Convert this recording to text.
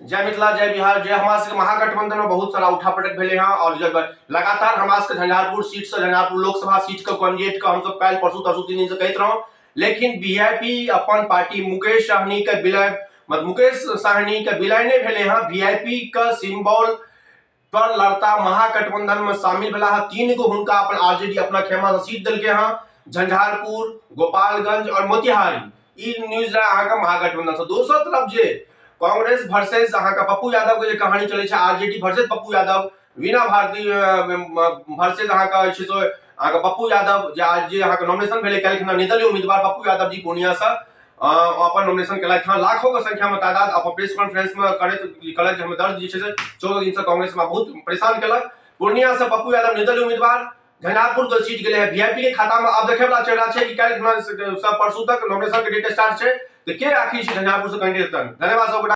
जय मिथिला, जय बिहार, जय। हमरा सबके महागठबंधन में बहुत सारा उठापटक भेलै हँ और जब लगातार हमरा सबके झंझारपुर सीट से, झंझारपुर लोकसभा सीट के कैंडिडेट के हमसब काल्हि परसू तरसू 3 दिन से कहैत रहौं, लेकिन वीआईपी अपन पार्टी मुकेश सहनी के विलय, मतलब मुकेश सहनी के विलय नहि भेलै हँ, वीआईपी के सिम्बॉल पर लड़ता महागठबंधन में शामिल भेला हँ। 3 गो हुनका अपन आरजेडी अपना खेमा से सीट देलकै हँ, झंझारपुर, गोपालगंज और मोतिहारी। ई न्यूज रहे अहाँके महागठबंधन से। दोसर तरफ जे कांग्रेस वर्सेस अहाँके पप्पू यादव के जे कहानी चलै छै, आरजेडी वर्सेस पप्पू यादव, वीणा भारती वर्सेस अहाँके जे छै से अहाँके पप्पू यादव, जे आज जे अहाँके नॉमिनेशन भेलै काल्हि खिना निर्दलीय उम्मीदवार पप्पू यादव जी पूर्णिया से अपन नॉमिनेशन केलथि हँ। लाखों के संख्या में तादाद अपन प्रेस कॉन्फ्रेंस में करैत कहलथि जे हमर दर्द जे छै से 14 दिन से कांग्रेस में बहुत परेशान केलक। पूर्णिया से पप्पू यादव निर्दलीय उम्मीदवार, झंझारपुर के सीट गेलै है वीआईपी के खाता में। आब देखे वाला चेहरा छै कि काल्हि खिना से परसू तक नॉमिनेशन के डेट स्टार्ट छै, तऽ के आखिर छै झंझारपुर से कैंडिडेट। धन्यवाद सब।